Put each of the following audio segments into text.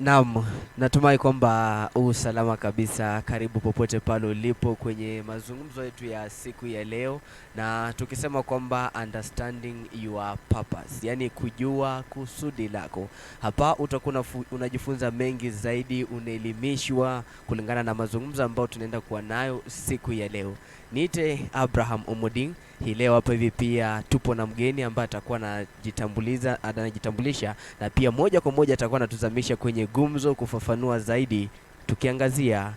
Naam, natumai kwamba u salama kabisa. Karibu popote pale ulipo kwenye mazungumzo yetu ya siku ya leo, na tukisema kwamba understanding your purpose, yaani kujua kusudi lako. Hapa utakuwa unajifunza mengi zaidi, unaelimishwa kulingana na mazungumzo ambayo tunaenda kuwa nayo siku ya leo. Niite Abraham Omoding. Hii leo hapa hivi pia tupo na mgeni ambaye atakuwa anajitambuliza, anajitambulisha na pia moja kwa moja atakuwa anatuzamisha kwenye gumzo kufafanua zaidi, tukiangazia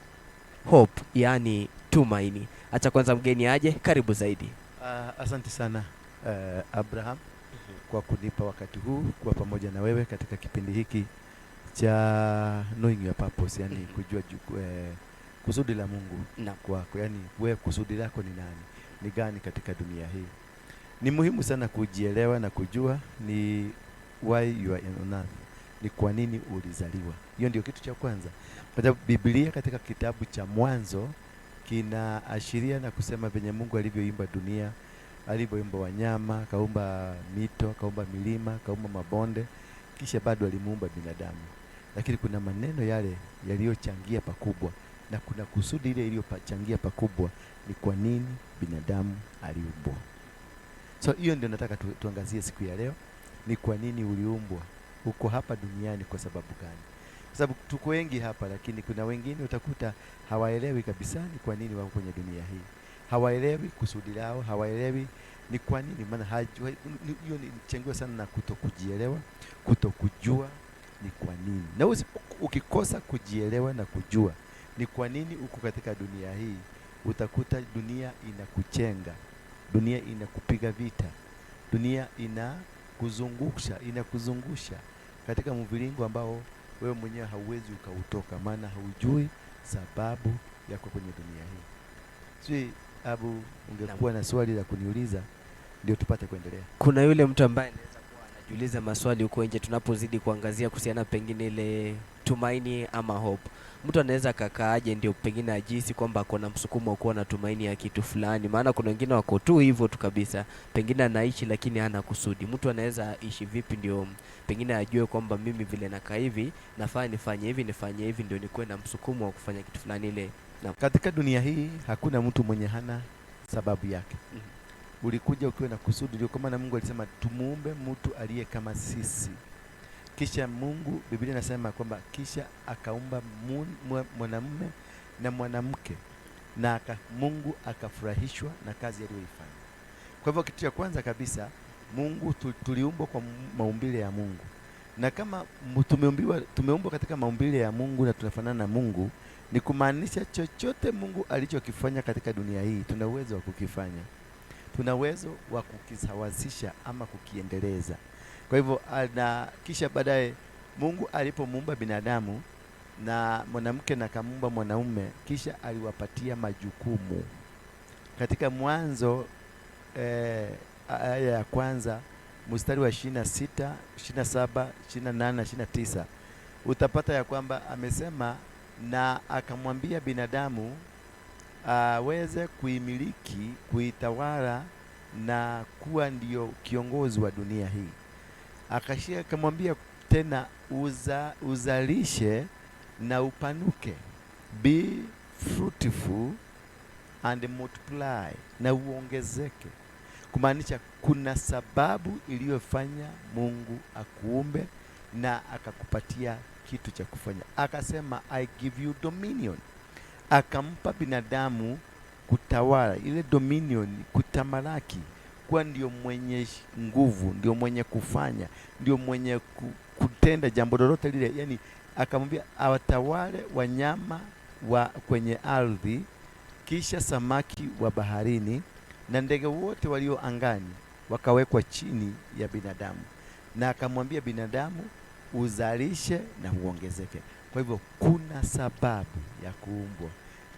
hope, yaani tumaini. Acha kwanza mgeni aje, karibu zaidi. Asante sana Abraham kwa kunipa wakati huu kuwa pamoja na wewe katika kipindi hiki cha knowing your purpose, yani kujua kusudi la Mungu kwako, yani wewe kusudi lako ni nani, ni gani katika dunia hii. Ni muhimu sana kujielewa na kujua ni why you are on earth, ni kwa nini ulizaliwa. Hiyo ndio kitu cha kwanza, kwa sababu Biblia katika kitabu cha Mwanzo kinaashiria na kusema venye Mungu alivyoumba dunia, alivyoumba wanyama, akaumba mito, akaumba milima, akaumba mabonde, kisha bado alimuumba binadamu. Lakini kuna maneno yale yaliyochangia pakubwa, na kuna kusudi ile iliyochangia pakubwa ni kwa nini binadamu aliumbwa. So hiyo ndio nataka tuangazie siku ya leo, ni kwa nini uliumbwa, uko hapa duniani kwa sababu gani? Kwa sababu tuko wengi hapa, lakini kuna wengine utakuta hawaelewi kabisa ni kwa nini wako kwenye dunia hii, hawaelewi kusudi lao, hawaelewi ni kwa nini. Maana hiyo ni changiwa sana na kutokujielewa, kutokujua ni kwa nini. Na ukikosa kujielewa na kujua ni kwa nini uko katika dunia hii, utakuta dunia inakuchenga, dunia inakupiga vita, dunia inakuzungusha katika mviringo ambao wewe mwenyewe hauwezi ukautoka, maana haujui sababu yako kwenye dunia hii. Sijui Abu, ungekuwa na swali la kuniuliza ndio tupate kuendelea. Kuna yule mtu ambaye anaweza kuwa anajiuliza maswali huko nje tunapozidi kuangazia kuhusiana pengine ile tumaini ama hope. Mtu anaweza kakaaje ndio pengine ajihisi kwamba ako na msukumo wa kuwa na tumaini ya kitu fulani? Maana kuna wengine wako tu hivyo tu kabisa, pengine anaishi lakini hana kusudi. Mtu anaweza ishi vipi ndio pengine ajue kwamba mimi vile nakaa hivi nafaa nifanye hivi nifanye hivi ndio nikuwe na msukumo wa kufanya kitu fulani ile? Naam. Katika dunia hii hakuna mtu mwenye hana sababu yake. Ulikuja ukiwa na kusudi, ndio kwa maana Mungu alisema tumuumbe mtu aliye kama sisi. Kisha Mungu, Biblia inasema kwamba kisha akaumba mwanamume na mwanamke, na Mungu akafurahishwa na kazi aliyoifanya. Kwa hivyo kitu cha kwanza kabisa, Mungu tuliumbwa kwa maumbile ya Mungu. Na kama tumeumbwa katika maumbile ya Mungu na tunafanana na Mungu, ni kumaanisha chochote Mungu alichokifanya katika dunia hii tuna uwezo wa kukifanya. Tuna uwezo wa kukisawazisha ama kukiendeleza. Kwa hivyo, na kisha baadaye Mungu alipomuumba binadamu na mwanamke na akamuumba mwanaume, kisha aliwapatia majukumu. Katika Mwanzo aya ya kwanza mstari wa 26, 27, 28 na 29 utapata ya kwamba amesema na akamwambia binadamu aweze kuimiliki, kuitawala na kuwa ndio kiongozi wa dunia hii. Akashia akamwambia tena uzalishe na upanuke, be fruitful and multiply, na uongezeke. Kumaanisha kuna sababu iliyofanya Mungu akuumbe na akakupatia kitu cha kufanya. Akasema I give you dominion. Akampa binadamu kutawala, ile dominion, kutamalaki, kuwa ndio mwenye nguvu, ndio mwenye kufanya, ndio mwenye kutenda jambo lolote lile. Yani akamwambia awatawale wanyama wa kwenye ardhi, kisha samaki wa baharini na ndege wote walio angani wakawekwa chini ya binadamu. Na akamwambia binadamu uzalishe na uongezeke. Kwa hivyo kuna sababu ya kuumbwa,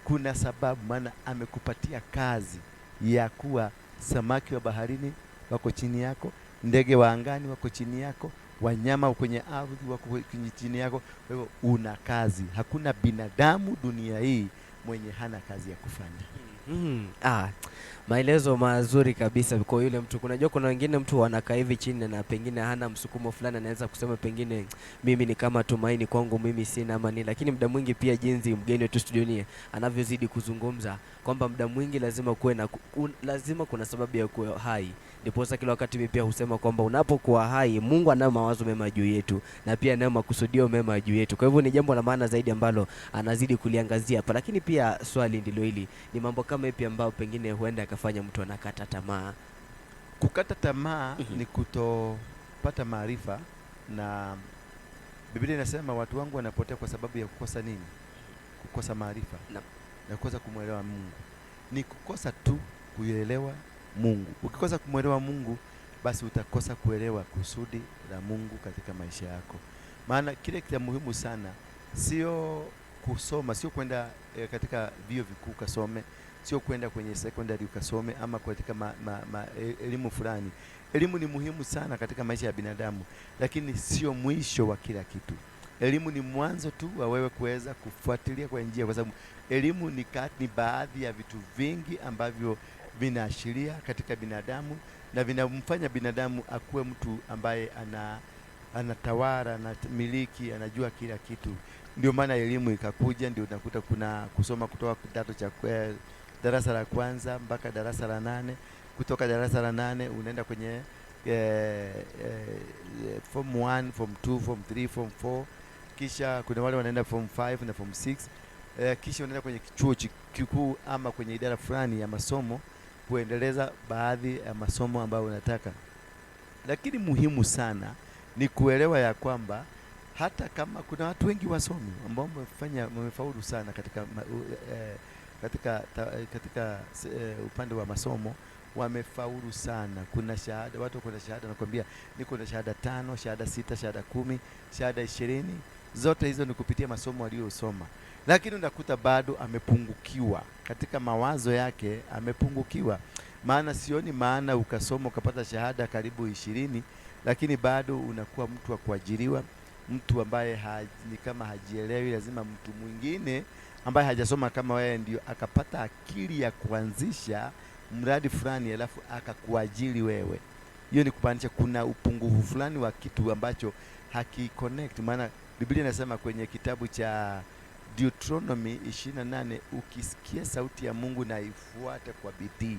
kuna sababu, maana amekupatia kazi ya kuwa samaki wa baharini wako chini yako, ndege wa angani wako chini yako, wanyama kwenye ardhi wako chini yako. Kwa hivyo una kazi. Hakuna binadamu dunia hii mwenye hana kazi ya kufanya. Maelezo mazuri kabisa kwa yule mtu. Kunajua kuna wengine mtu wanakaa hivi chini na pengine hana msukumo fulani, anaweza kusema pengine mimi ni kama tumaini kwangu mimi sina ama nini, lakini muda mwingi pia jinsi mgeni wetu studioni anavyozidi kuzungumza kwamba muda mwingi lazima kuwe na lazima kuna sababu ya kuwa hai. Ndiposa kila wakati mimi pia husema kwamba unapokuwa hai, Mungu anayo mawazo mema juu yetu na pia anayo makusudio mema juu yetu. Kwa hivyo ni jambo la maana zaidi ambalo anazidi kuliangazia hapa, lakini pia swali ndilo hili, ni mambo kama ipi ambayo pengine huenda akafanya mtu anakata tamaa? Kukata tamaa ni kutopata maarifa, na Biblia inasema watu wangu wanapotea kwa sababu ya kukosa nini? Kukosa maarifa na kukosa kumwelewa Mungu. Ni kukosa tu kuelewa Mungu. Ukikosa kumwelewa Mungu, basi utakosa kuelewa kusudi la Mungu katika maisha yako. Maana kile cha muhimu sana sio kusoma, sio kwenda katika vyuo vikuu ukasome, sio kwenda kwenye secondary ukasome, ama katika elimu fulani. Elimu ni muhimu sana katika maisha ya binadamu, lakini sio mwisho wa kila kitu. Elimu ni mwanzo tu wa wewe kuweza kufuatilia kwa njia, kwa sababu elimu ni baadhi ya vitu vingi ambavyo vinaashiria katika binadamu na vinamfanya binadamu akuwe mtu ambaye anatawala, anamiliki, anajua kila kitu. Ndio maana elimu ikakuja, ndio unakuta kuna kusoma kutoka kidato cha darasa la kwanza mpaka darasa la 8. Kutoka darasa la 8 unaenda kwenye form 1, form 2, form 3, form 4. Kisha kuna wale wanaenda form 5 na form 6. Kisha unaenda kwenye chuo kikuu ama kwenye idara fulani ya masomo kuendeleza baadhi ya masomo ambayo unataka. Lakini muhimu sana ni kuelewa ya kwamba hata kama kuna watu wengi wasomi ambao wamefaulu sana katika upande wa masomo, wamefaulu sana. Kuna shahada, watu kuna shahada, nakwambia niko na shahada 5, shahada 6, shahada 10, shahada 20. Zote hizo ni kupitia masomo aliyosoma. Lakini unakuta bado amepungukiwa katika mawazo yake, amepungukiwa. Maana sioni maana ukasoma ukapata shahada karibu 20, lakini bado unakuwa mtu wa kuajiriwa, mtu ambaye ni kama hajielewi. Lazima mtu mwingine ambaye hajasoma kama wewe ndio akapata akili ya kuanzisha mradi fulani alafu akakuajiri wewe. Hiyo ni kumaanisha kuna upungufu fulani wa kitu ambacho hakiconnect. Maana Biblia inasema kwenye kitabu cha Deuteronomy 28, ukisikia sauti ya Mungu na ifuate kwa bidii,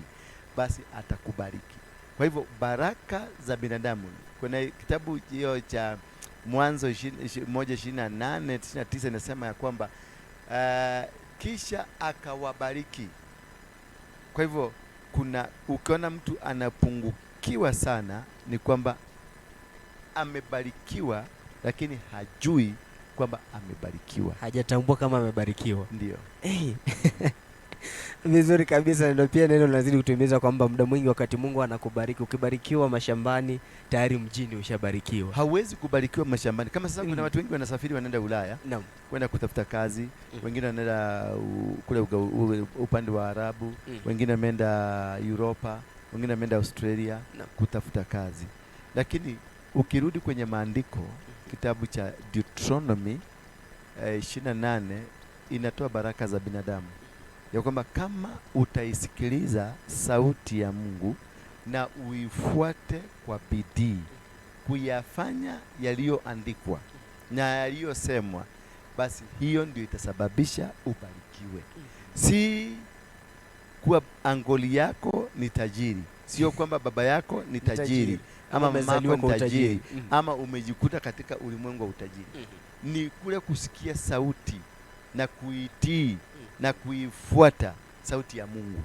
basi atakubariki. Kwa hivyo baraka za binadamu, kuna kitabu hiyo cha Mwanzo 1:28, 29 inasema ya kwamba kisha akawabariki. Kwa hivyo ukiona mtu anapungukiwa sana ni kwamba amebarikiwa lakini hajui kwamba amebarikiwa. Hajatambua kama amebarikiwa. Ndio. Vizuri kabisa, ndio pia neno linazidi kutuhimiza kwamba muda mwingi wakati Mungu anakubariki, ukibarikiwa mashambani tayari mjini ushabarikiwa. Hauwezi kubarikiwa mashambani. Kama sasa kuna watu wengi wanasafiri wanaenda Ulaya kwenda kutafuta kazi, wengine wanaenda kule upande wa Arabu, wengine wameenda Europa, wengine wameenda Australia kutafuta kazi. Lakini ukirudi kwenye maandiko, kitabu cha Deuteronomy 28 inatoa baraka za binadamu, ya kwamba kama utaisikiliza sauti ya Mungu na uifuate kwa bidii kuyafanya yaliyoandikwa na yaliyosemwa, basi hiyo ndio itasababisha ubarikiwe. Si kuwa angoli yako ni tajiri, sio kwamba baba yako ni tajiri ama mama yako ni tajiri, ama umejikuta katika ulimwengu wa utajiri. Ni kule kusikia sauti na kuitii na kuifuata sauti ya Mungu.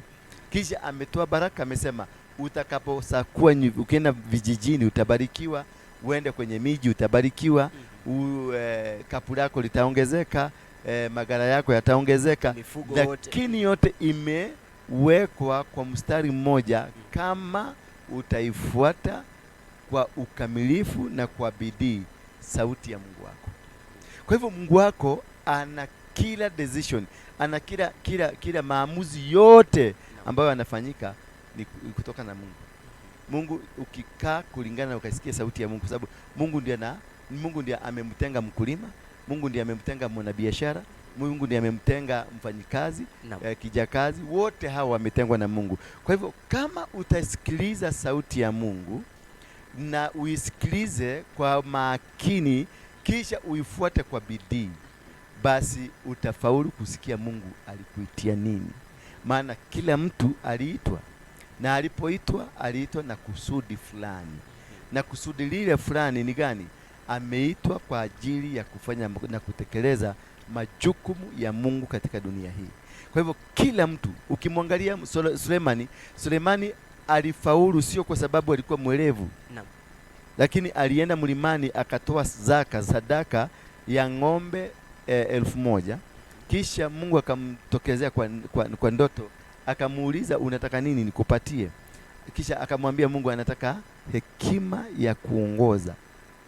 Kisha ametoa baraka, amesema utakaposakua, ukienda vijijini utabarikiwa, uende kwenye miji utabarikiwa, kapu lako litaongezeka, magara yako yataongezeka. Lakini yote imewekwa kwa mstari mmoja, kama utaifuata kwa ukamilifu na kwa bidii sauti ya Mungu wako. Kwa hivyo Mungu wako ana kila decision, ana kila maamuzi yote ambayo yanafanyika ni kutoka na Mungu. Mungu ukikaa kulingana na ukasikia sauti ya Mungu, kwa sababu Mungu ndiye amemtenga mkulima, Mungu ndiye amemtenga mwanabiashara, Mungu ndiye amemtenga mfanyikazi, kijakazi, wote hawa wametengwa na Mungu. Kwa hivyo kama utasikiliza sauti ya Mungu na uisikilize kwa makini, kisha uifuate kwa bidii, basi utafaulu kusikia Mungu alikuitia nini. Maana kila mtu aliitwa, na alipoitwa aliitwa na kusudi fulani, na kusudi lile fulani ni gani? Ameitwa kwa ajili ya kufanya na kutekeleza majukumu ya Mungu katika dunia hii. Kwa hivyo kila mtu ukimwangalia Sulemani alifaulu sio kwa sababu alikuwa mwerevu. Naam. Lakini alienda mlimani akatoa zaka, sadaka ya ng'ombe 1000. Kisha Mungu akamtokezea kwa ndoto, akamuuliza unataka nini nikupatie? Kisha akamwambia Mungu anataka hekima ya kuongoza,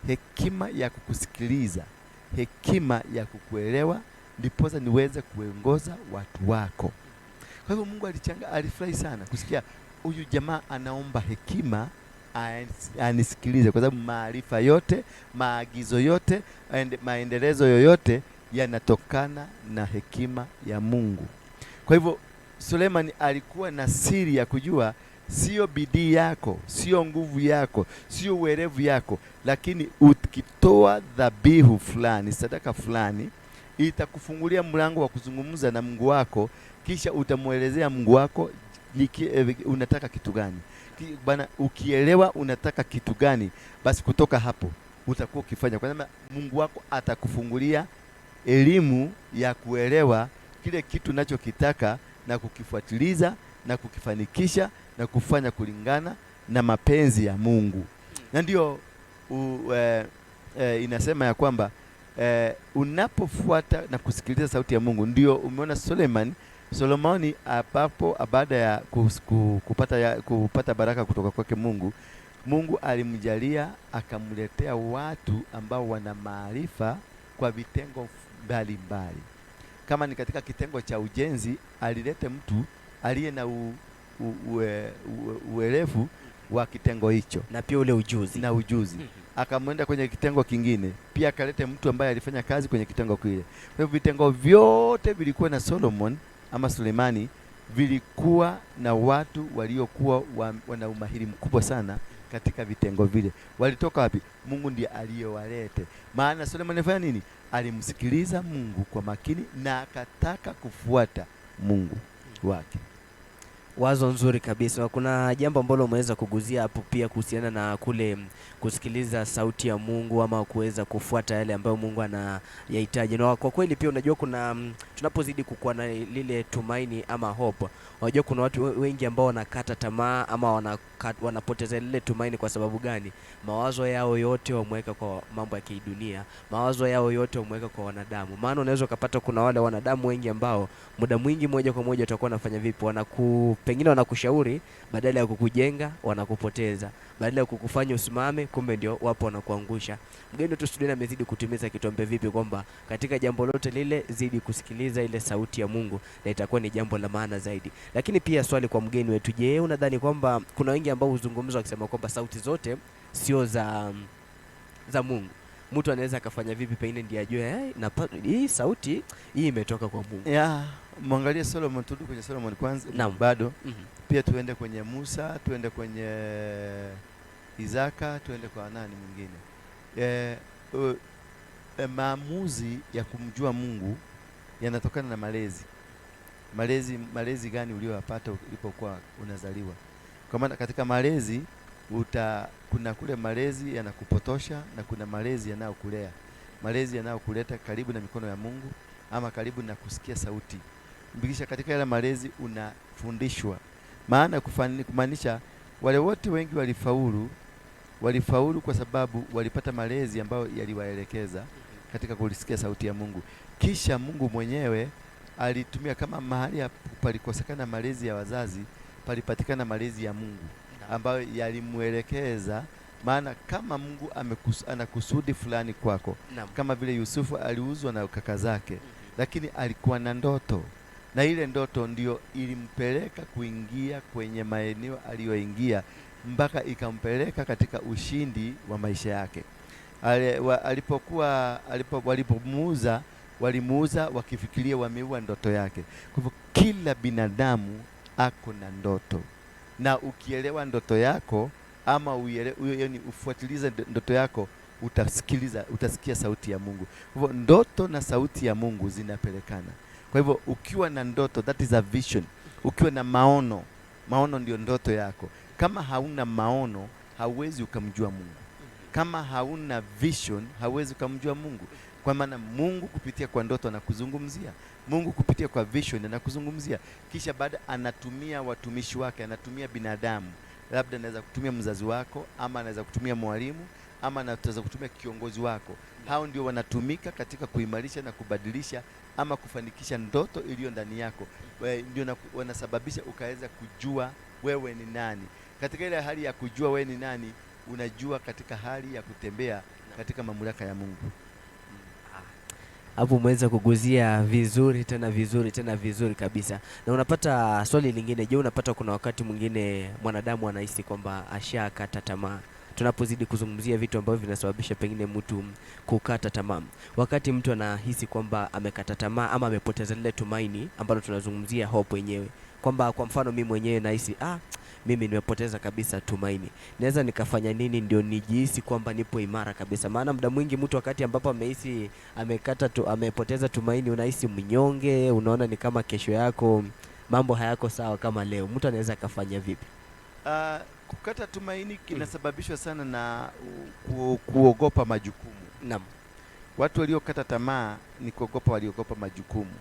hekima ya kukusikiliza, hekima ya kukuelewa, ndiposa niweze kuongoza watu wako. Kwa hivyo Mungu alifurahi sana kusikia huyu jamaa anaomba hekima anisikilize, kwa sababu maarifa yote, maagizo yote, maendelezo yoyote yanatokana na hekima ya Mungu. Kwa hivyo Sulemani alikuwa na siri ya kujua sio bidii yako, sio nguvu yako, sio uwerevu yako, lakini ukitoa dhabihu fulani, sadaka fulani, itakufungulia mlango wa kuzungumza na Mungu wako, kisha utamuelezea Mungu wako unataka kitu gani. Bana, ukielewa unataka kitu gani, basi kutoka hapo utakuwa ukifanya, kwa sababu Mungu wako atakufungulia elimu ya kuelewa kile kitu unachokitaka na kukifuatiliza na kukifanikisha na kufanya kulingana na mapenzi ya Mungu. Na ndio inasema ya kwamba unapofuata na kusikiliza sauti ya Mungu, ndio umeona Solomoni ambapo baada ya kupata baraka kutoka kwake Mungu, Mungu alimjalia akamletea watu ambao wana maarifa kwa vitengo mbalimbali. Kama ni katika kitengo cha ujenzi, alilete mtu aliye na uelevu wa kitengo hicho na pia ule ujuzi. Na ujuzi. Akamwenda kwenye kitengo kingine, pia akalete mtu ambaye alifanya kazi kwenye kitengo kile. Kwa hivyo vitengo vyote vilikuwa na Solomon ama Sulemani, vilikuwa na watu waliokuwa wana umahiri mkubwa sana katika vitengo vile. Walitoka wapi? Mungu ndiye aliyowalete. Maana Sulemani alifanya nini? Alimsikiliza Mungu kwa makini na akataka kufuata Mungu wake. Wazo nzuri kabisa. Kuna jambo ambalo umeweza kuguzia hapo pia kuhusiana na kule kusikiliza sauti ya Mungu ama kuweza kufuata yale ambayo Mungu anayahitaji. Na kwa kweli pia unajua kuna tunapozidi kukua na lile tumaini ama hope, unajua kuna watu wengi ambao wanakata tamaa ama wanapoteza lile tumaini. Kwa sababu gani? Mawazo yao yote wameweka kwa mambo ya kidunia, mawazo yao yote wameweka kwa wanadamu. Maana unaweza ukapata kuna wale wanadamu wengi ambao muda mwingi moja kwa moja watakuwa wanafanya vipi, pengine wanakushauri, badala ya kukujenga wanakupoteza, badala ya kukufanya usimame, kumbe ndio wapo wanakuangusha. Mgeni wetu studioni amezidi kutimiza kitombe vipi kwamba katika jambo lote lile zidi kusikiliza ile sauti ya Mungu na itakuwa ni jambo la maana zaidi. Lakini pia swali kwa mgeni wetu, je, unadhani kwamba kuna wengi ambao huzungumza wakisema kwamba sauti zote sio za Mungu? Mtu anaweza akafanya vipi pengine ndiye ajue hii sauti hii imetoka kwa Mungu? Yeah, mwangalie Solomon, turudi kwenye Solomon kwanza. Naam. Bado. Pia tuende kwenye Musa, tuende kwenye Isaka, tuende kwa nani mwingine. Maamuzi ya kumjua Mungu yanatokana na malezi. Malezi gani uliyopata ulipokuwa unazaliwa? Kwa maana katika malezi kuna kule malezi yanakupotosha na kuna malezi yanayokulea. Malezi yanayokuleta karibu na mikono ya Mungu ama karibu na kusikia sauti. Mbikisha katika yale malezi unafundishwa. Maana kumaanisha wale wote wengi walifaulu kwa sababu walipata malezi ambayo yaliwaelekeza katika kulisikia sauti ya Mungu. Kisha Mungu mwenyewe alitumia, kama mahali palikosekana malezi ya wazazi, palipatikana malezi ya Mungu ambayo yalimuelekeza. Maana kama Mungu ana kusudi fulani kwako, kama vile Yusufu aliuzwa na kaka zake, lakini alikuwa na ndoto, na ile ndoto ndio ilimpeleka kuingia kwenye maeneo aliyoingia mpaka ikampeleka katika ushindi wa maisha yake. Walipomuuza Walimuuza wakifikiria wameua ndoto yake. Kwa hivyo kila binadamu ako na ndoto, na ukielewa ndoto yako ama yaani ufuatilize ndoto yako, utasikiliza, utasikia sauti ya Mungu. Kwa hivyo ndoto na sauti ya Mungu zinapelekana. Kwa hivyo ukiwa na ndoto, that is a vision. Ukiwa na maono, maono ndio ndoto yako. Kama hauna maono, hauwezi ukamjua Mungu. Kama hauna vision, hauwezi ukamjua Mungu. Kwa maana Mungu kupitia kwa ndoto anakuzungumzia, Mungu kupitia kwa vision anakuzungumzia, kisha baada anatumia watumishi wake, anatumia binadamu, labda anaweza kutumia mzazi wako, ama anaweza kutumia mwalimu, ama anaweza kutumia kiongozi wako. Hao ndio wanatumika katika kuimarisha na kubadilisha ama kufanikisha ndoto iliyo ndani yako. Ndio wanasababisha ukaweza kujua wewe ni nani. Katika ile hali ya kujua wewe ni nani, unajua katika hali ya kutembea katika mamlaka ya Mungu. Hapo umeweza kuguzia vizuri tena vizuri tena vizuri kabisa. Na unapata swali lingine, je, unapata kuna wakati mwingine mwanadamu anahisi kwamba ashakata tamaa? Tunapozidi kuzungumzia vitu ambavyo vinasababisha pengine mtu kukata tamaa, wakati mtu anahisi kwamba amekata tamaa ama amepoteza lile tumaini ambalo tunazungumzia hope wenyewe, kwamba kwa mfano mimi mwenyewe nahisi mimi nimepoteza kabisa tumaini, naweza nikafanya nini ndio nijihisi kwamba nipo imara kabisa? Maana muda mwingi mtu wakati ambapo amehisi amepoteza tumaini, unahisi mnyonge, unaona ni kama kesho yako mambo hayako sawa kama leo. Mtu anaweza akafanya vipi? Kukata tumaini kinasababishwa sana na kuogopa majukumu. Naam. Watu waliokata tamaa ni kuogopa, waliogopa majukumu.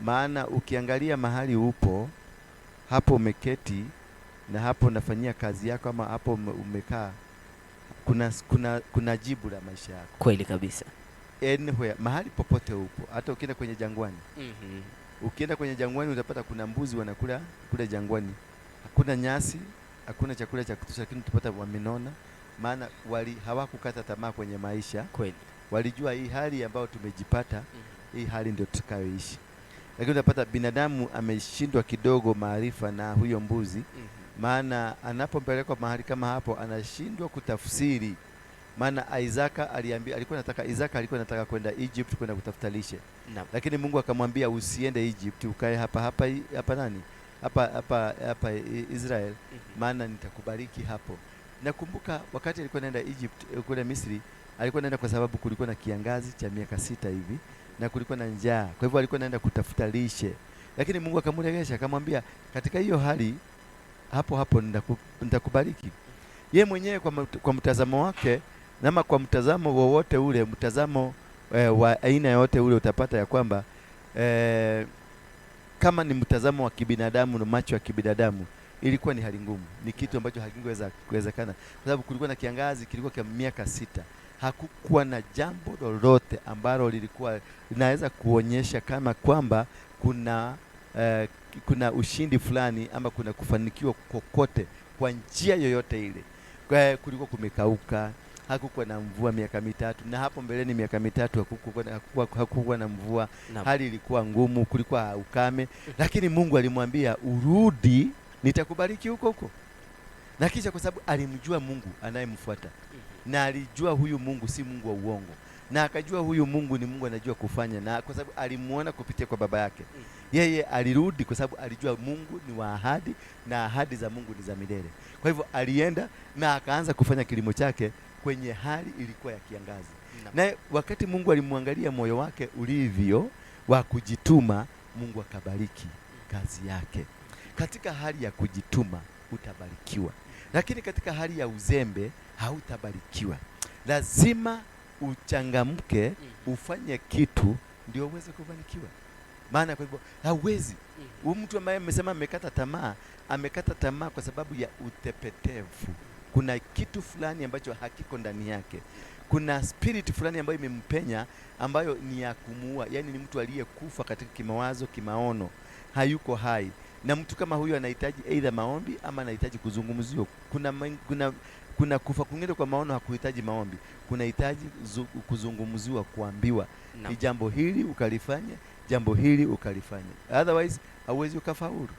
Maana ukiangalia mahali upo, hapo umeketi na hapo unafanyia kazi yako ama hapo umekaa, kuna jibu la maisha yako. Kweli kabisa. Anywhere, mahali popote upo, hata ukienda kwenye jangwani. Ukienda kwenye jangwani utapata kuna mbuzi wanakula kule jangwani. Hakuna nyasi, hakuna chakula cha kutosha, lakini utapata wamenona, maana hawakukata tamaa kwenye maisha. Kweli. Walijua hii hali ambayo tumejipata, hii hali ndio tutakayoishi. Lakini utapata binadamu ameshindwa kidogo maarifa na huyo mbuzi, maana anapopelekwa mahali kama hapo anashindwa kutafsiri. Maana Isaka aliambia, alikuwa anataka, Isaka alikuwa anataka kwenda Egypt kwenda kutafuta lishe. Lakini Mungu akamwambia usiende Egypt, ukae hapa hapa hapa nani? Hapa hapa hapa Israel, maana nitakubariki hapo. Nakumbuka wakati alikuwa anaenda Egypt kule Misri, alikuwa anaenda kwa sababu kulikuwa na kiangazi cha miaka 6 hivi na kulikuwa na njaa. Kwa hivyo alikuwa anaenda kutafuta lishe. Lakini Mungu akamregesha akamwambia katika hiyo hali hapo hapo nitakubariki. Ye mwenyewe kwa mtazamo wake, ama kwa mtazamo wowote ule, mtazamo wa aina yote ule, utapata ya kwamba kama ni mtazamo wa kibinadamu na macho ya kibinadamu, ilikuwa ni hali ngumu, ni kitu ambacho hakingeweza kuwezekana, kwa sababu kulikuwa na kiangazi kilikuwa kwa miaka 6. Hakukuwa na jambo lolote ambalo lilikuwa linaweza kuonyesha kama kwamba kuna ushindi fulani ama kuna kufanikiwa kokote kwa njia yoyote ile. Kwa kulikuwa kumekauka, hakukuwa na mvua miaka 3, na hapo mbeleni miaka 3 hakukuwa na mvua. Hali ilikuwa ngumu, kulikuwa ukame. Lakini Mungu alimwambia urudi, nitakubariki huko huko. Na kisha kwa sababu alimjua Mungu anayemfuata, na alijua huyu Mungu si Mungu wa uongo, na akajua huyu Mungu ni Mungu anajua kufanya, na kwa sababu alimuona kupitia kwa baba yake, yeye alirudi kwa sababu alijua Mungu ni wa ahadi na ahadi za Mungu ni za milele. Kwa hivyo alienda na akaanza kufanya kilimo chake kwenye hali ilikuwa ya kiangazi. Na wakati Mungu alimwangalia moyo wake ulivyo wa kujituma, Mungu akabariki kazi yake. Katika hali ya kujituma utabarikiwa, lakini katika hali ya uzembe hautabarikiwa. Lazima uchangamke, ufanye kitu ndio uweze kufanikiwa. Maana kwa hivyo hauwezi. Huyu mtu ambaye amesema amekata tamaa, amekata tamaa kwa sababu ya utepetevu. Kuna kitu fulani ambacho hakiko ndani yake. Kuna spirit fulani ambayo imempenya, ambayo ni ya kumuua. Yaani ni mtu aliyekufa katika kimawazo, kimaono, hayuko hai. Na mtu kama huyu anahitaji either maombi ama anahitaji kuzungumziwa. Kuna kufa kwingine kwa maono hakuhitaji maombi, kunahitaji kuzungumziwa, kuambiwa. Ni jambo hili ukalifanye, jambo hili ukalifanye, otherwise hauwezi ukafaulu.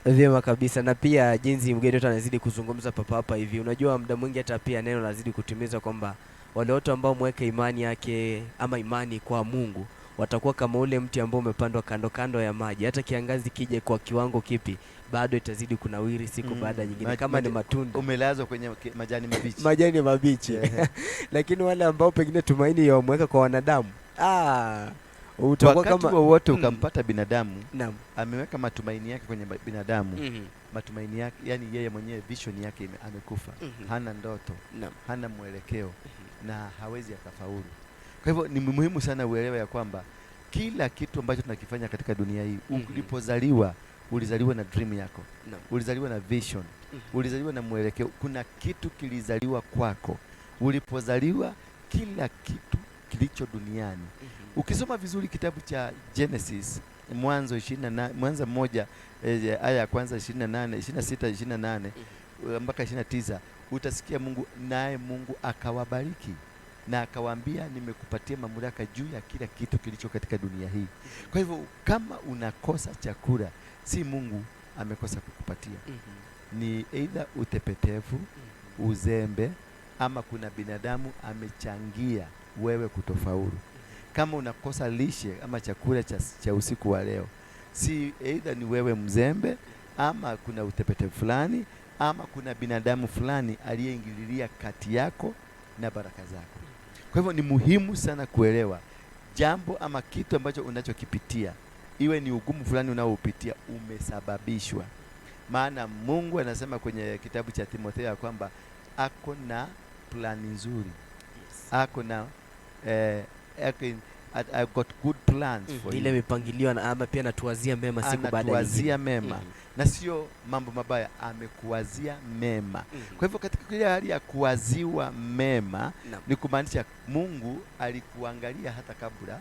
Vyema kabisa. Na pia jinsi mgeni wetu anazidi kuzungumza papa hapa hivi, unajua muda mwingi hata pia neno lazidi kutimiza kwamba Wale watu ambao mweka imani yake ama imani kwa Mungu watakuwa kama ule mti ambao umepandwa kando kando ya maji. Hata kiangazi kije kwa kiwango kipi, bado itazidi kunawiri siku baada ya nyingine, kama ni matunda Umelazwa kwenye majani mabichi. Majani mabichi. Lakini wale ambao pengine tumaini wameweka kwa wanadamu, utakuwa Wakati kama wowote ukampata binadamu ameweka matumaini yake kwenye binadamu, matumaini yake, yani yeye mwenyewe vision yake amekufa. Hana ndoto, hana mwelekeo na hawezi akafaulu. Kwa hivyo ni muhimu sana uelewe ya kwamba kila kitu ambacho tunakifanya katika dunia hii, ulipozaliwa ulizaliwa na dream yako, ulizaliwa na vision, ulizaliwa na mwelekeo. Kuna kitu kilizaliwa kwako ulipozaliwa, kila kitu kilicho duniani. Ukisoma vizuri kitabu cha Genesis, Mwanzo 28, Mwanzo 1, aya ya kwanza 28, 26, 28 mpaka 29, utasikia Mungu, naye Mungu akawabariki na akawaambia, nimekupatia mamlaka juu ya kila kitu kilicho katika dunia hii. Kwa hivyo kama unakosa chakula, si Mungu amekosa kukupatia. Ni either utepetevu, uzembe, ama kuna binadamu amechangia wewe kutofaulu. Kama unakosa lishe ama chakula cha usiku wa leo, si either ni wewe mzembe, ama kuna utepetevu fulani, ama kuna binadamu fulani aliyeingilia kati yako na baraka zako. Kwa hivyo ni muhimu sana kuelewa jambo ama kitu ambacho unachokipitia, iwe ni ugumu fulani unaoupitia, umesababishwa. Maana Mungu anasema kwenye kitabu cha Timotheo ya kwamba ako na plani nzuri. Ako na I've got good plans for Ile you. mipangilio na ama pia anatuwazia mema siku baada ya nyingine. Anatuwazia mema. Na sio mambo mabaya, amekuwazia mema. Kwa hivyo katika ile hali ya kuwaziwa mema, ni kumaanisha Mungu alikuangalia hata kabla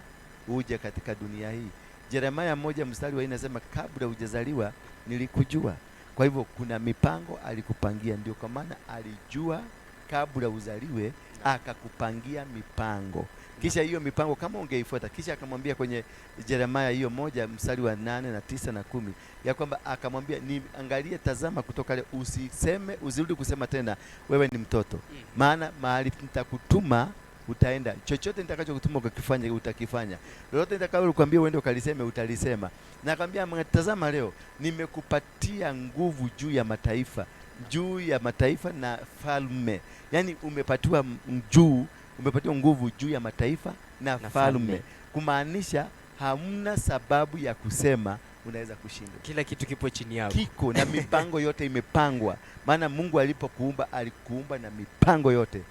uje katika dunia hii. Yeremia 1 mstari wa 4 inasema, kabla hujazaliwa nilikujua. Kwa hivyo kuna mipango alikupangia, ndio kwa maana alijua kabla uzaliwe, akakupangia mipango. Kisha hiyo mipango kama ungeifuata, kisha akamwambia kwenye Yeremia hiyo 1 mstari wa 8 na 9 na 10 ya kwamba akamwambia, ni angalie, tazama kutoka leo, usiseme, usirudi kusema tena wewe ni mtoto. Maana mahali nitakutuma utaenda, chochote nitakachokutuma ukakifanya utakifanya, lolote nitakalokuambia uende ukaliseme utalisema. Na akamwambia, tazama leo nimekupatia nguvu juu ya mataifa, juu ya mataifa na falme. Yani umepatiwa juu, umepatiwa nguvu juu ya mataifa na Na falme. falme. Kumaanisha hamna sababu ya kusema unaweza kushindwa. Kila kitu kipo chini yako. Kiko na mipango yote imepangwa. Maana Mungu alipokuumba alikuumba na mipango yote.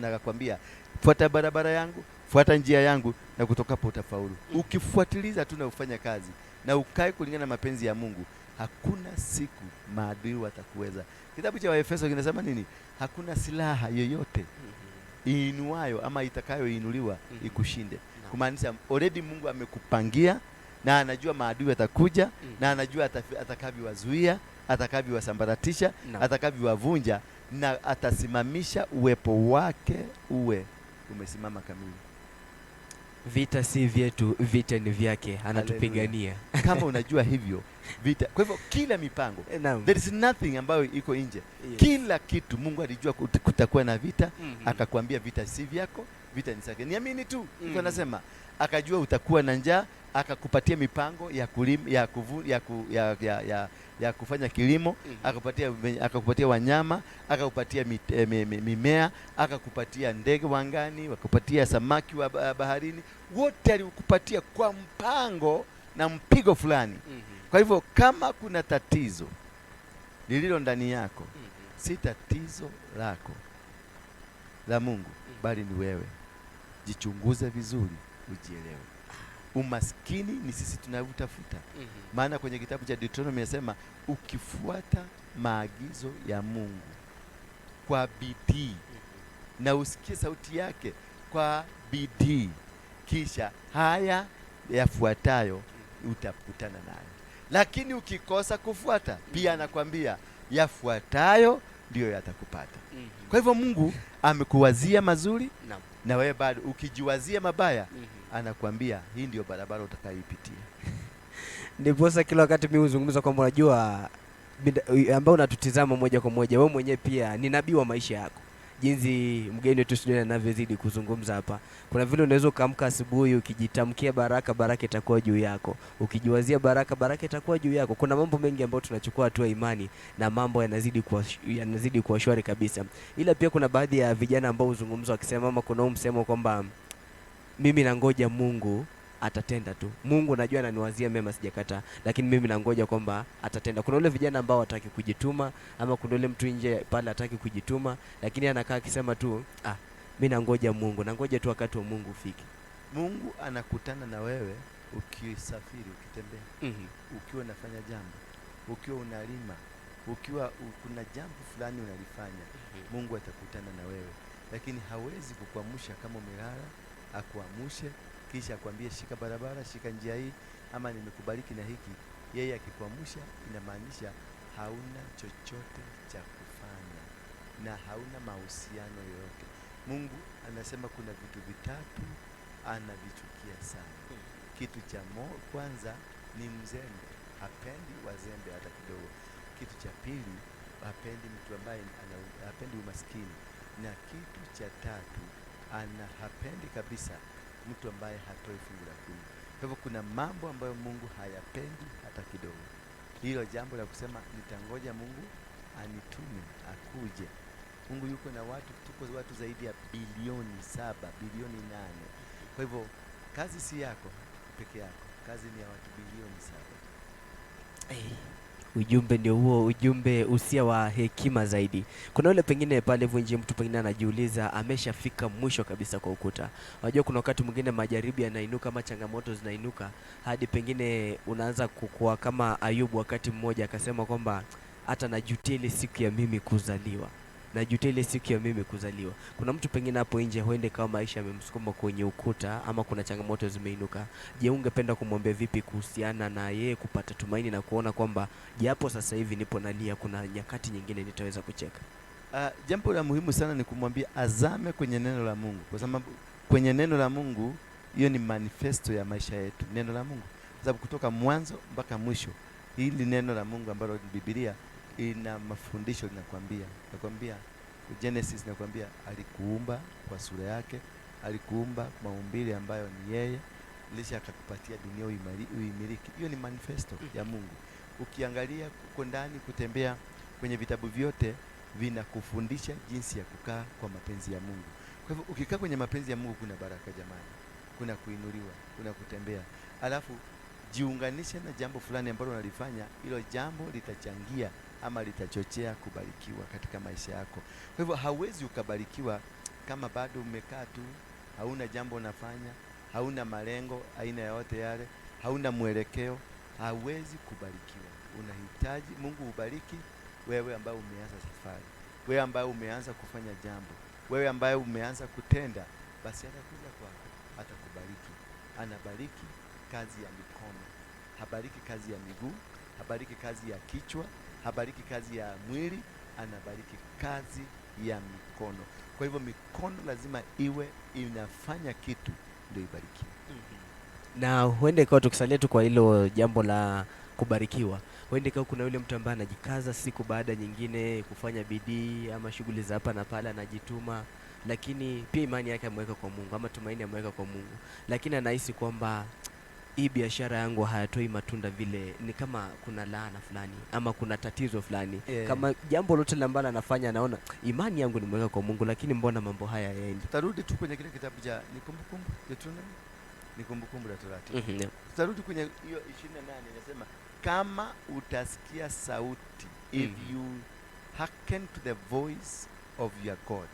Na akakwambia fuata barabara yangu, fuata njia yangu, na kutoka hapo utafaulu. Ukifuatiliza tu na ufanya kazi na ukae kulingana na mapenzi ya Mungu, hakuna siku maadui watakuweza. Kitabu cha Waefeso kinasema nini? Hakuna silaha yoyote iinuayo ama itakayoinuliwa ikushinde. Kumaanisha already Mungu amekupangia na anajua maadui watakuja, na anajua atakavyowazuia, atakavyowasambaratisha, atakavyowavunja, na atasimamisha uwepo wake uwe umesimama kamili. Vita si vyetu, vita ni vyake, anatupigania. Kama unajua hivyo vita. Kwa hivyo kila mipango, there is nothing ambayo iko nje. Kila kitu Mungu alijua kutakuwa na vita, akakwambia vita si vyako, vita ni zake. Niamini tu. Mungu anasema akajua utakuwa na njaa, akakupatia mipango ya kulima, ya kuvu, ya ku, ya, ya, ya, ya kufanya kilimo, akakupatia wanyama, akakupatia mimea, akakupatia ndege wa angani, akakupatia samaki wa baharini. Wote alikupatia kwa mpango na mpigo fulani. Kwa hivyo kama kuna tatizo lililo ndani yako, si tatizo lako la Mungu, bali ni wewe. Jichunguze vizuri, ujielewe. Umaskini ni sisi tunautafuta. Maana kwenye kitabu cha Deuteronomy inasema ukifuata maagizo ya Mungu kwa bidii na usikie sauti yake kwa bidii, kisha haya yafuatayo utakutana nayo. Lakini ukikosa kufuata, pia anakwambia yafuatayo ndiyo yatakupata. Kwa hivyo Mungu amekuwazia mazuri, na wewe bado ukijiwazia mabaya, anakuambia hii ndio barabara utakayoipitia. Ndiposa kila wakati mimi huzungumza kwamba unajua ambao unatutizama moja kwa moja, wewe mwenyewe pia ni nabii wa maisha yako. Jinsi mgeni wetu studioni anavyozidi kuzungumza hapa, kuna vile unaweza ukaamka asubuhi ukijitamkia baraka, baraka itakuwa juu yako. Ukijiwazia baraka, baraka itakuwa juu yako. Kuna mambo mengi ambayo tunachukua hatua imani na mambo yanazidi kuwa shwari kabisa. Ila pia kuna baadhi ya vijana ambao huzungumza wakisema, ama kuna huu msemo kwamba mimi nangoja Mungu atatenda tu. Mungu najua ananiwazia mema, sijakataa, lakini mimi nangoja kwamba atatenda. Kuna ule vijana ambao hataki kujituma, ama kuna ule mtu nje pale hataki kujituma, lakini anakaa akisema tu, ah, mi nangoja Mungu, nangoja tu wakati wa Mungu ufike. Mungu anakutana na wewe ukisafiri, ukitembea, ukiwa unafanya jambo, ukiwa unalima, ukiwa kuna jambo fulani unalifanya, Mungu atakutana na wewe, lakini hawezi kukuamsha kama umelala, akuamshe kisha akwambie shika barabara, shika njia hii, ama nimekubariki na hiki. Yeye akikuamsha inamaanisha hauna chochote cha kufanya na hauna mahusiano yoyote. Mungu anasema kuna vitu vitatu anavichukia sana. Kitu cha kwanza ni mzembe, hapendi wazembe hata kidogo. Kitu cha pili, hapendi mtu ambaye hapendi umaskini, na kitu cha tatu hapendi kabisa mtu ambaye hatoi fungu la kumi. Kwa hivyo kuna mambo ambayo Mungu hayapendi hata kidogo. Hilo jambo la kusema nitangoja Mungu anitume akuje. Mungu yuko na watu, tuko watu zaidi ya bilioni 7, bilioni 8. Kwa hivyo kazi si yako peke yako, kazi ni ya watu bilioni 7. Hey, ujumbe ndio huo, ujumbe usia wa hekima zaidi. Kuna yule pengine pale hivyo nje, mtu pengine anajiuliza ameshafika mwisho kabisa kwa ukuta. Unajua kuna wakati mwingine majaribu yanainuka ama changamoto zinainuka hadi pengine unaanza kukua kama Ayubu, wakati mmoja akasema kwamba hata najutia ile siku ya mimi kuzaliwa, najutia ile siku ya mimi kuzaliwa. Kuna mtu pengine hapo nje huende kama maisha yamemsukuma kwenye ukuta ama kuna changamoto zimeinuka. Je, ungependa kumwambia vipi kuhusiana na yeye kupata tumaini na kuona kwamba japo sasa hivi nipo nalia, kuna nyakati nyingine nitaweza kucheka? Jambo la muhimu sana ni kumwambia azame kwenye neno la Mungu, kwa sababu kwenye neno la Mungu, hiyo ni manifesto ya maisha yetu, neno la Mungu, kwa sababu kutoka mwanzo mpaka mwisho hili neno la Mungu ambalo ni Biblia ina mafundisho, linakwambia Genesis inakwambia alikuumba kwa sura yake, alikuumba kwa maumbile ambayo ni yeye, lisha akakupatia dunia uimiliki. Hiyo ni manifesto ya Mungu. Ukiangalia huko ndani, kutembea kwenye vitabu vyote vinakufundisha jinsi ya kukaa kwa mapenzi ya Mungu. Kwa hivyo ukikaa kwenye mapenzi ya Mungu kuna baraka jamani, kuna kuinuliwa, kuna kutembea. Alafu jiunganishe na jambo fulani ambalo unalifanya, hilo jambo litachangia ama litachochea kubarikiwa katika maisha yako. Kwa hivyo hauwezi ukabarikiwa kama bado umekaa tu, hauna jambo unafanya, hauna malengo aina yoyote yale, hauna mwelekeo, hauwezi kubarikiwa. Unahitaji Mungu ubariki wewe ambaye umeanza safari, wewe ambaye umeanza kufanya jambo, wewe ambaye umeanza kutenda, basi atakuja kwako, atakubariki. Anabariki kazi ya mikono, habariki kazi ya miguu, habariki kazi ya kichwa, habariki kazi ya mwili, anabariki kazi ya mikono. Kwa hivyo mikono lazima iwe inafanya kitu ndio ibarikiwe. Na huenda ikawa tukisalia tu kwa hilo jambo la kubarikiwa, huenda ikawa kuna yule mtu ambaye anajikaza siku baada nyingine kufanya bidii ama shughuli za hapa na pale, anajituma, lakini pia imani yake ameweka kwa Mungu ama tumaini ameweka kwa Mungu, lakini anahisi kwamba hii biashara yangu hayatoi matunda vile, ni kama kuna laana fulani ama kuna tatizo fulani kama jambo lote ambalo anafanya, anaona imani yangu nimeweka kwa Mungu, lakini mbona mambo haya hayaendi? Tutarudi tu kwenye kile kitabu cha ni Kumbukumbu, Deuteronomy, ni Kumbukumbu la Torati. Tutarudi kwenye hiyo 28, inasema kama utasikia sauti, if you hearken to the voice of your God,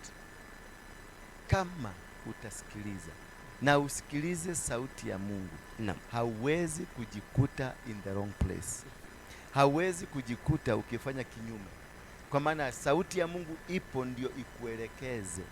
kama utasikiliza na usikilize sauti ya Mungu, hauwezi kujikuta in the wrong place, hauwezi kujikuta ukifanya kinyume, kwa maana sauti ya Mungu ipo ndio ikuelekeze.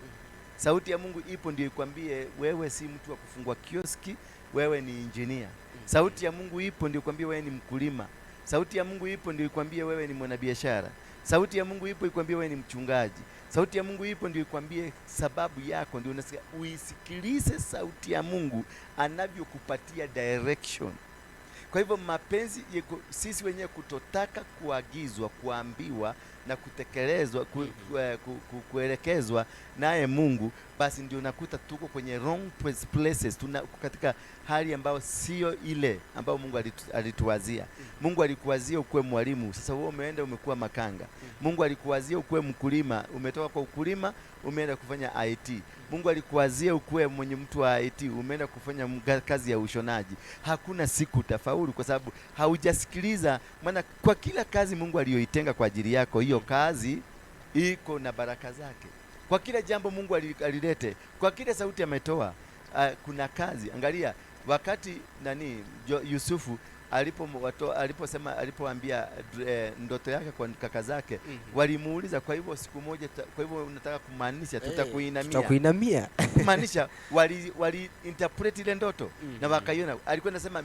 Sauti ya Mungu ipo ndio ikwambie wewe si mtu wa kufungua kioski, wewe ni injinia. Sauti ya Mungu ipo ndio ikwambie wewe ni mkulima. Sauti ya Mungu ipo ndio ikwambie wewe ni mwanabiashara. Sauti ya Mungu ipo ikwambie wewe ni mchungaji. Sauti ya Mungu ipo ndio ikwambie sababu yako, ndio unasikia. Uisikilize sauti ya Mungu anavyokupatia direction. Kwa hivyo mapenzi sisi wenyewe kutotaka kuagizwa, kuambiwa na kutekelezwa, kuelekezwa naye Mungu, basi ndio unakuta tuko kwenye wrong places, tuna katika hali ambayo sio ile ambayo Mungu alituwazia. Mungu alikuwazia ukuwe mwalimu, sasa wewe umeenda umekuwa makanga. Mungu alikuwazia ukuwe mkulima, umetoka kwa ukulima umeenda kufanya IT. Mungu alikuwazia ukuwe mwenye mtu wa IT, umeenda kufanya kazi ya ushonaji. Hakuna siku utafaulu kwa sababu haujasikiliza. Maana kwa kila kazi Mungu aliyoitenga kwa ajili yako, hiyo kazi iko na baraka zake. Kwa kila jambo Mungu alilete, kwa kila sauti ametoa, kuna kazi. Angalia wakati Yusufu aliposema, alipoambia ndoto yake kwa kaka zake, walimuuliza, kwa hivyo siku moja kwa hivyo unataka kumaanisha tutakuinamia? Tutakuinamia. Kumaanisha wali interpret ile ndoto na wakaiona. Alikuwa anasema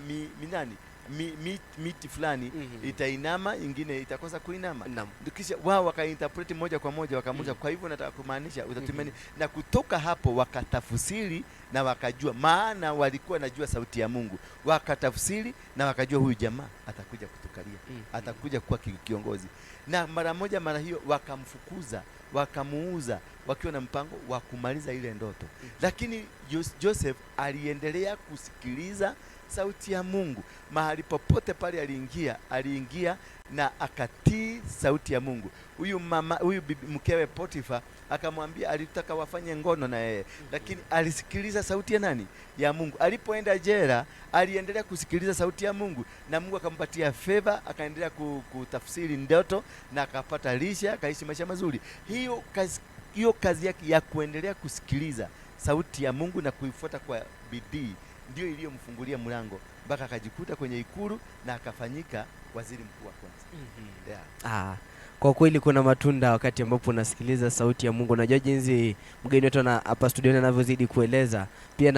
miti fulani itainama, ingine itakosa kuinama. Kisha wao wakainterpret moja kwa moja, wakamuuliza, kwa hivyo nataka kumaanisha utatumia. Na kutoka hapo wakatafsiri na wakajua, maana walikuwa najua sauti ya Mungu. Wakatafsiri na wakajua huyu jamaa atakuja kutukalia, atakuja kuwa kiongozi. Na mara moja mara hiyo wakamfukuza, wakamuuza wakiwa na mpango wa kumaliza ile ndoto. Lakini Joseph aliendelea kusikiliza sauti ya Mungu. Mahali popote pale aliingia, aliingia na akatii sauti ya Mungu. Huyu mama, huyu bibi, mkewe Potifa akamwambia, alitaka wafanye ngono na yeye, lakini alisikiliza sauti ya nani? Ya Mungu. Alipoenda jela aliendelea kusikiliza sauti ya Mungu, na Mungu akampatia favor, akaendelea kutafsiri ndoto na akapata lisha, akaishi maisha mazuri. Hiyo kazi yake ya kuendelea kusikiliza sauti ya Mungu na kuifuata kwa bidii ndio iliyomfungulia mlango mpaka akajikuta kwenye ikulu na akafanyika waziri mkuu wa kwanza. Kwa kweli kuna matunda wakati ambapo unasikiliza sauti ya Mungu. Unajua jinsi mgeni wetu na hapa studioni anavyozidi kueleza, pia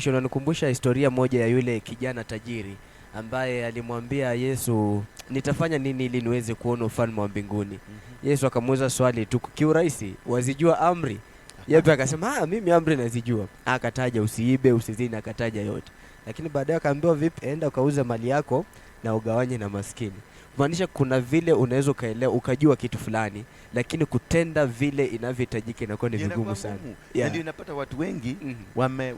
unanikumbusha historia moja ya yule kijana tajiri ambaye alimwambia Yesu, nitafanya nini ili niweze kuona ufalme wa mbinguni? Yesu akamuuliza swali tu kiurahisi, wazijua amri? Yeye akasema, mimi amri nazijua. Akataja usiibe, usizini, akataja yote. Lakini baadaye akaambiwa vipi? Enda ukauze mali yako na ugawanye na maskini. Kumaanisha kuna vile unaweza ukaelewa ukajua kitu fulani, lakini kutenda vile inavyohitajika inakuwa ni vigumu sana. Na ndio inapata watu wengi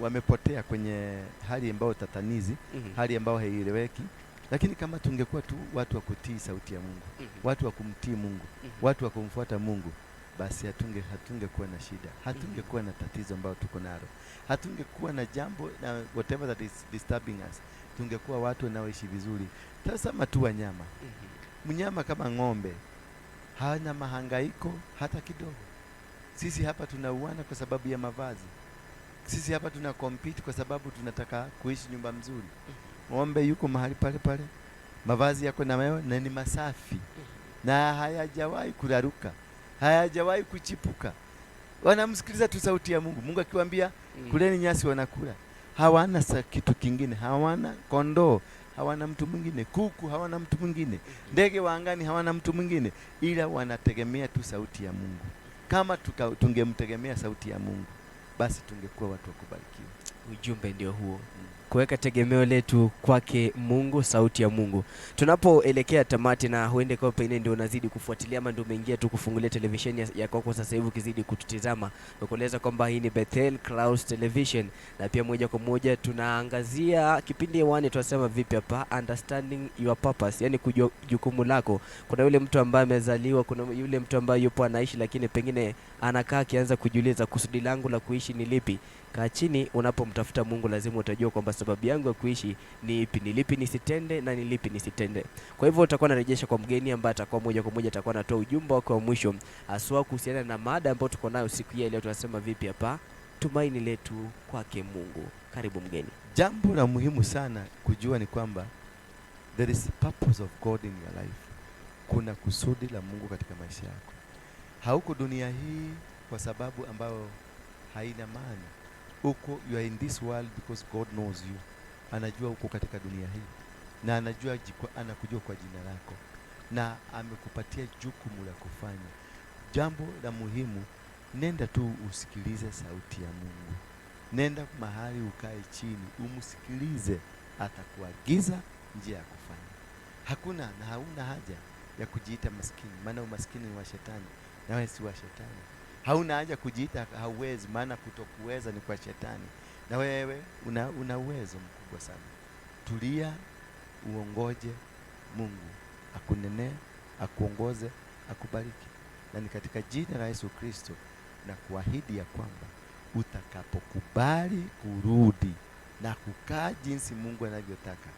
wamepotea kwenye hali ambayo tatanizi, hali ambayo haieleweki. Lakini kama tungekuwa tu watu wa kutii sauti ya Mungu, watu wa kumtii Mungu, watu wa kumfuata Mungu, basi hatungekuwa na shida, hatungekuwa na tatizo ambalo tuko nalo, hatungekuwa na jambo na whatever that is disturbing us. Tungekuwa watu wanaoishi vizuri. Tazama tu wanyama. Mnyama kama ng'ombe hana mahangaiko hata kidogo. Sisi hapa tunauana kwa sababu ya mavazi. Sisi hapa tuna compete kwa sababu tunataka kuishi nyumba mzuri. Ng'ombe yuko mahali pale pale, mavazi yako na mayo na ni masafi, na hayajawahi kuraruka, hayajawahi kuchipuka. Wanamsikiliza tu sauti ya Mungu. Mungu akiwaambia kuleni nyasi wanakula. Hawana kitu kingine, hawana kondoo, hawana mtu mwingine, kuku hawana mtu mwingine, ndege wa angani hawana mtu mwingine, ila wanategemea tu sauti ya Mungu. Kama tungemtegemea sauti ya Mungu, basi tungekuwa watu wa kubarikiwa. Ujumbe ndio huo, kuweka tegemeo letu kwake Mungu, sauti ya Mungu. Tunapoelekea tamati, na huende kwa pengine ndio unazidi kufuatilia ama ndio umeingia tu kufungulia televisheni ya kwako sasa hivi ukizidi kututizama, nakueleza kwamba hii ni Bethel Clouds Television, na pia moja kwa moja tunaangazia kipindi hewani, tunasema vipi hapa, understanding your purpose, yani kujua jukumu lako. Kuna yule mtu ambaye amezaliwa, kuna yule mtu ambaye yupo anaishi, lakini pengine anakaa akianza kujiuliza kusudi langu la kuishi ni lipi. Kaa chini, unapomtafuta Mungu lazima utajua kwamba sababu yangu ya kuishi ni ipi, ni lipi nisitende na ni lipi nisitende. Kwa hivyo utakuwa narejesha kwa mgeni ambaye atakuwa moja kwa moja atakuwa anatoa ujumbe wake wa mwisho haswa kuhusiana na mada ambayo tuko nayo siku hii leo. Tunasema vipi hapa, tumaini letu kwake Mungu. Karibu mgeni. Jambo la muhimu sana kujua ni kwamba there is purpose of God in your life. Kuna kusudi la Mungu katika maisha yako. Hauko dunia hii kwa sababu ambayo haina maana. Uko, you are in this world because God knows you. Anajua uko katika dunia hii, na anajua anakujua kwa jina lako, na amekupatia jukumu la kufanya. Jambo la muhimu, nenda tu usikilize sauti ya Mungu. Nenda mahali ukae chini, umsikilize, atakuagiza njia ya kufanya. Hakuna na hauna haja ya kujiita maskini, maana umaskini ni wa shetani na wewe si wa shetani. Hauna haja kujiita hauwezi, maana kutokuweza ni kwa shetani na wewe una uwezo mkubwa sana. Tulia, uongoje Mungu akunenee, akuongoze, akubariki. Na ni katika jina la Yesu Kristo na kuahidi ya kwamba utakapokubali kurudi na kukaa jinsi Mungu anavyotaka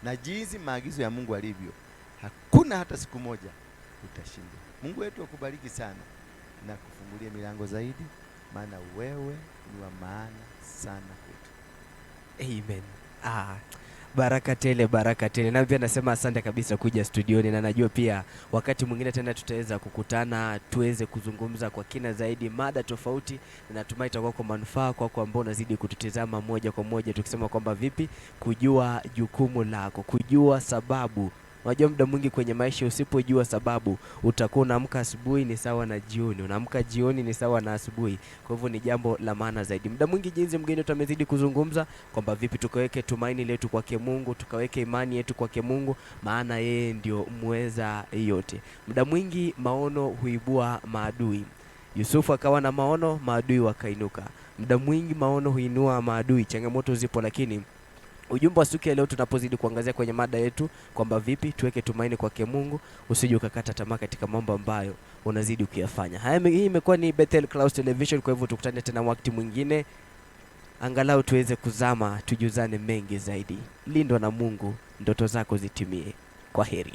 na jinsi maagizo ya Mungu alivyo, hakuna hata siku moja utashindwa. Mungu wetu akubariki sana na kufungulia milango zaidi, maana wewe ni wa maana sana kwetu. Amen. Ah, baraka tele, baraka tele. Na pia nasema asante kabisa kuja studioni, na najua pia wakati mwingine tena tutaweza kukutana tuweze kuzungumza kwa kina zaidi mada tofauti, na natumai itakuwa kwa manufaa kwako ambao unazidi kututizama moja kwa moja, tukisema kwamba vipi kujua jukumu lako, kujua sababu. Unajua muda mwingi kwenye maisha usipojua sababu utakuwa unaamka asubuhi ni sawa na jioni, unaamka jioni ni sawa na asubuhi. Kwa hivyo ni jambo la maana zaidi. Muda mwingi jinsi mgeni wetu amezidi kuzungumza kwamba vipi tukaweke tumaini letu kwake Mungu, tukaweke imani yetu kwake Mungu, maana yeye ndio mweza yote. Muda mwingi maono huibua maadui. Yusufu akawa na maono, maadui wakainuka. Muda mwingi maono huinua maadui, changamoto zipo, lakini ujumbe wa siku ya leo tunapozidi kuangazia kwenye mada yetu kwamba vipi tuweke tumaini kwake Mungu, usije ukakata tamaa katika mambo ambayo unazidi kuyafanya. Haya, hii imekuwa ni Bethel Clouds Television. Kwa hivyo tukutane tena wakati mwingine, angalau tuweze kuzama, tujuzane mengi zaidi. Lindwa na Mungu, ndoto zako zitimie. Kwa heri.